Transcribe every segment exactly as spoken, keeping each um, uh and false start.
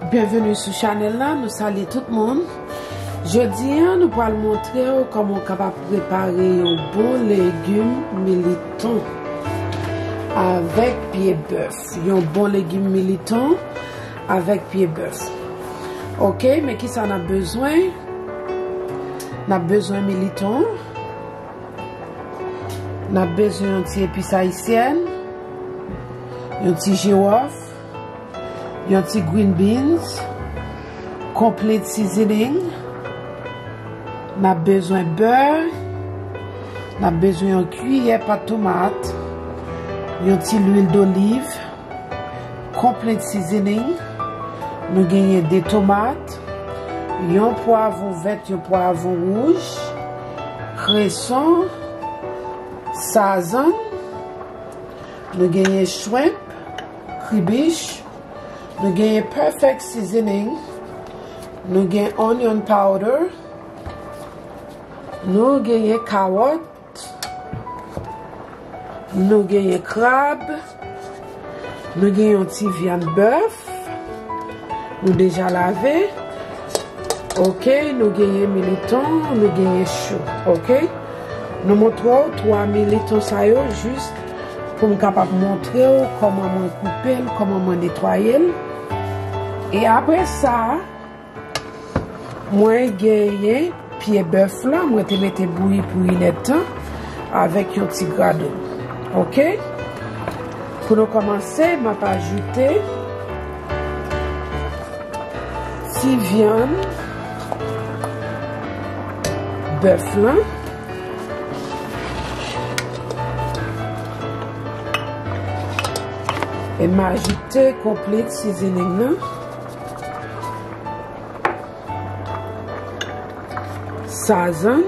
Byenveni sou chanèl la, nou salye tout moun. Jodi a, nou pral montre w kòman w kapab prepare yon bon legim militon avèk pye bèf. Yon bon legim militon avèk pye bèf. Oke, men kisa n ap bezwen? N ap bezwen militon. N ap bezwen yon ti epis ayisyèn, yon ti jiwòf, yon ti green beans, complete seasoning. N ap bezwen bè. N ap bezwen yon kiyè pat tomat, yon ti lwil doliv, complete seasoning. Nou genyen de tomat, yon pwavwon vèt, yon pwavwon wouj, kreson, sazann. Nou genyen shrimp, kribich. Nou genyen perfect seasoning. Nou gen onion powder. Nou genyen kawòt. Nou genyen krab. Nou gen yon ti vyann bèf. Nou deja lave. Oke, nou genyen militon, nou genyen chou. Oke? Nou montre w twa militon sa yo jis pou m kapab montre w kòman mwen koupe l, kòman mwen netwaye l. E apre sa, mwen genyen pye bèf la, mwen te mete bouyi pou inèdtan avèk yon ti gradoun. Oke? Pou nou kòmanse, m ap ajoute ti vyann bèf lan. E m ajoute complete seasoning lan. Sazann.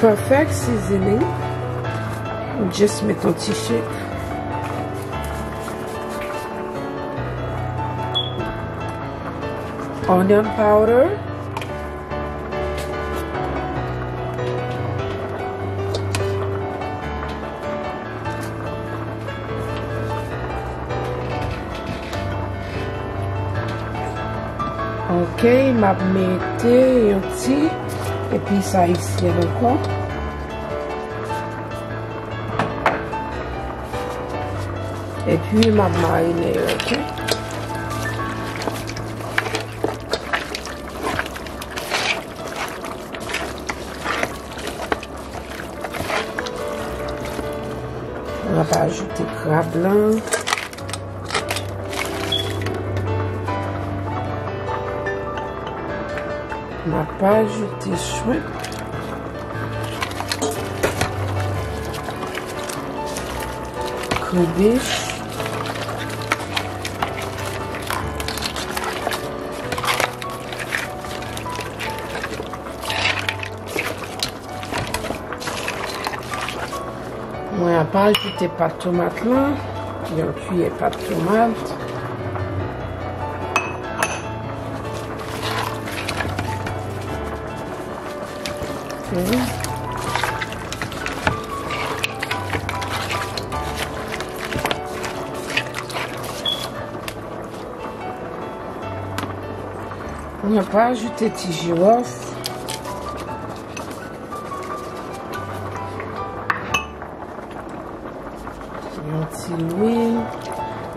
Perfect seasoning. Just met yon ti shake. Onion powder. Oke, m ap mete yon ti epis ayisyèn ankò. Epi m ap marine yo, oke? N ap ajoute krab lan. N ap ajoute shrimp. Kribich. Mwen ap ajoute pat tomat lan, yon kiyè pat tomat. Mwen ap ajoute ti jiwòf. Yon ti lwil,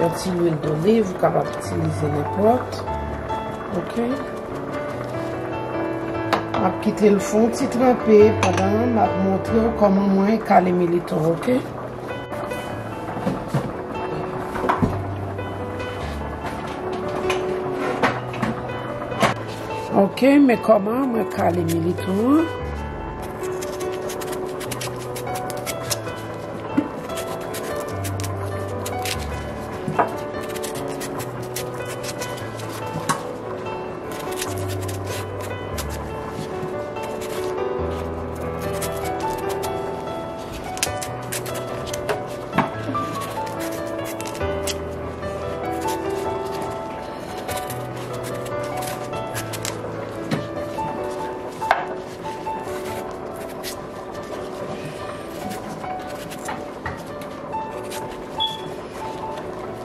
yon ti lwil doliv, ou kapab itilize nenpòt. Oke. M ap kite l fè yon ti tranpe pandan m ap montre w kòman mwen kale militon, oke? Oke, men kòman mwen kale militon an.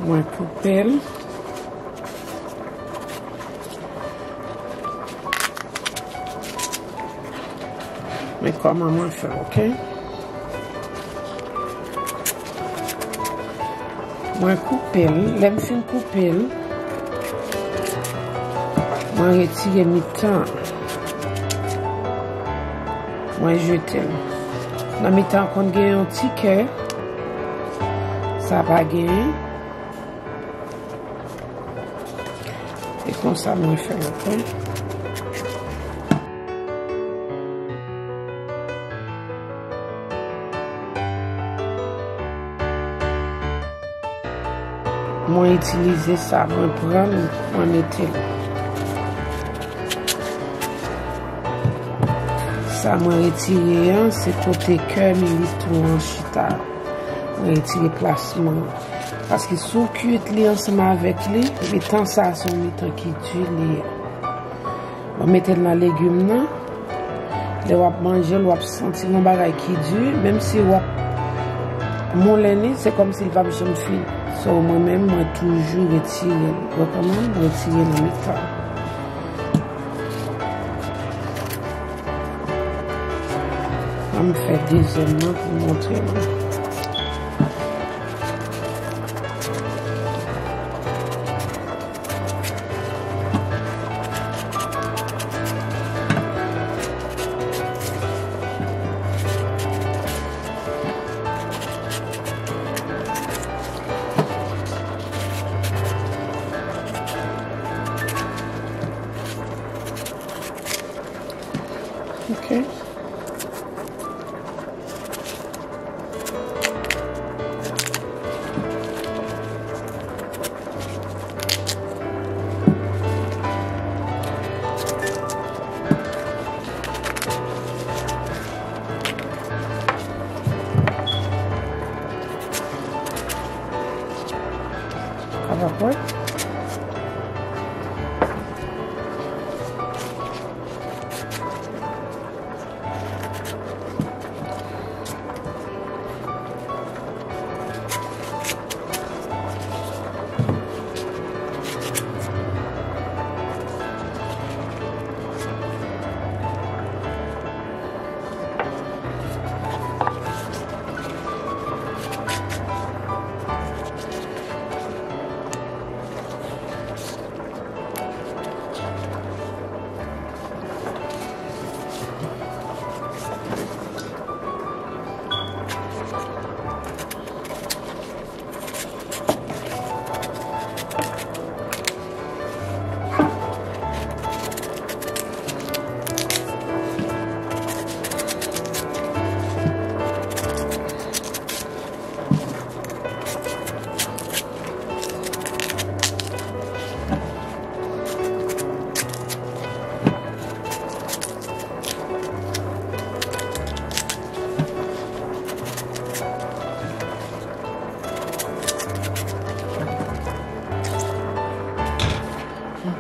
Mwen koupe l. Men kòman mwen fè, oke? Mwen koupe l. Lè m fin koupe l, mwen retire mitan an. Mwen jete l. Nan mitan an konn gen yon ti kè. Sa pa genyen. E konsa mwen fè l, oke? Mwen itilize sa, mwen pran l, mwen mete l. Sa mwen retire an, se kote kè militon an chita. Mwen retire plasma an. Paske si w kuit li ansanm avèk li, mitan sa a se yon mitan ki di li ye. W ap mete l nan legim nan. Lè w ap manje l, w ap santi yon bagay ki di, menm si w ap moulen li, se kòmsi l p ap janm fini. So, mwen menm, mwen toujou retire l. Ou konprann? Mwen retire nan mitan. Ann fè dezyèm nan pou m montre nou. Ok. Kapab wè.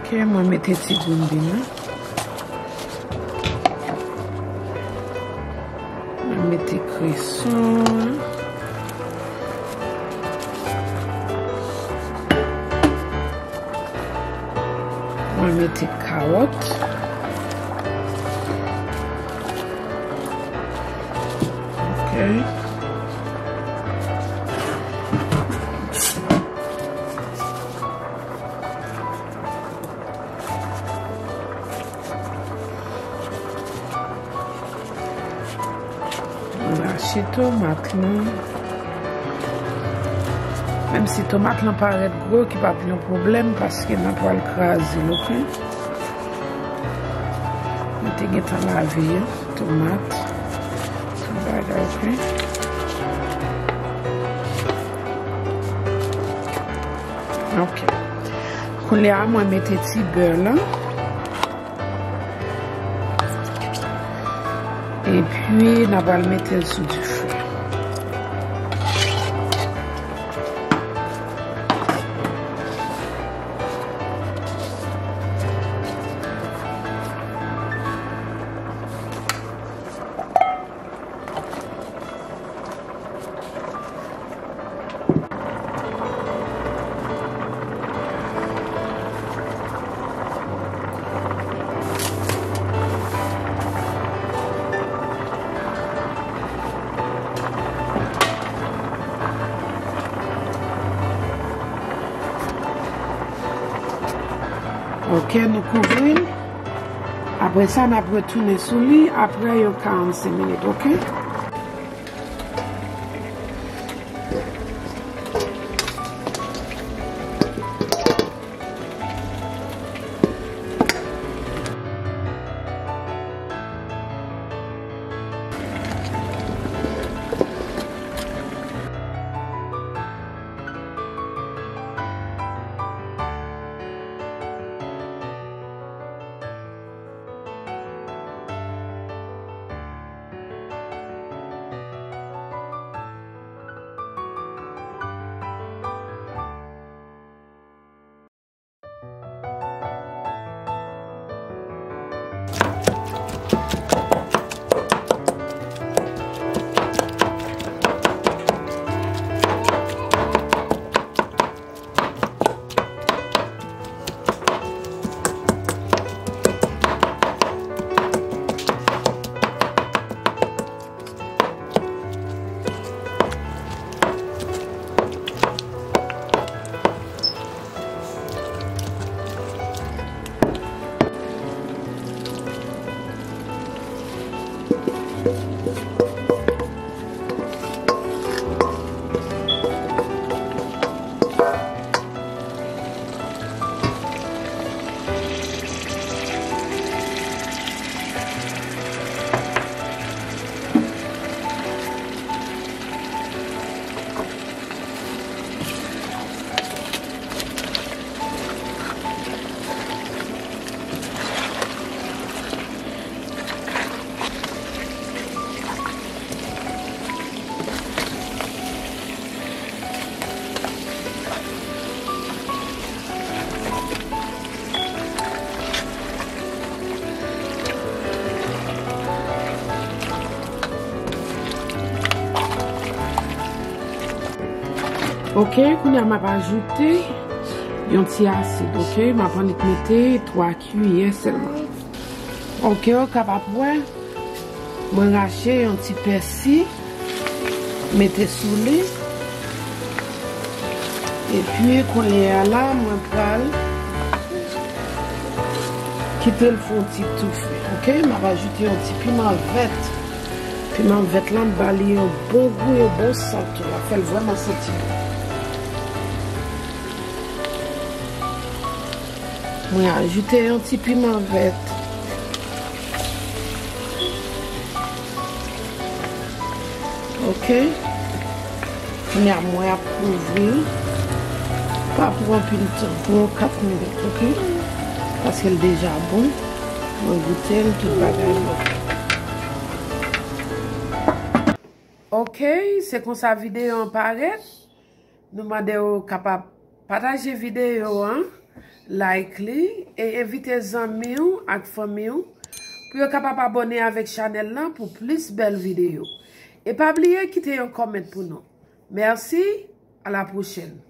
Ok, mwen mete ti grenn byen an. Mwen mete kreson an. Mwen mete kawòt. Ok. Mwen mache tomat lan. Menm si tomat lan parèt gwo, ki p ap yon pwoblèm, paske n a pral kraze l, ok? Mwen te gentan lave yo, tomat, tout bagay, ok? Ok. Kounye a, mwen mete ti bè lan. Epi, n a pral mete l sou dife. Nou kouvri l. Apre sa, n ap retounen sou li apre yon karannsenk minit, oke? Oke, kounye a m ap ajoute yon ti asid, oke? M ap annik mete twa kiyè sèlman. Oke, w kapab wè, mwen rache yon ti pèsi, mete sou li. Epi, kounye a la, mwen pral kite l fè yon ti toufe, oke? M ap ajoute yon ti piman vèt. Piman vèt la, m ba li yon bon gou, yon bon sant tou. L ap fè l vrèman santi bon. Mwen ajoute yon ti piman vèt. Oke. Kounye a, mwen ap kouvri l. Pa pran anpil tan, pou yon kat minit, oke? Paske l deja bon. Mwen goute l, tout bagay bon. Oke, se konsa videyo an parèt. Nou mande w kapab pataje videyo an, like li, e envite zanmi w ak fanmi w pou yo kapab abòne avèk chanèl lan pou plis bèl videyo. E pa bliye kite yon kòmant pou nou. Mèsi, a la pwochèn.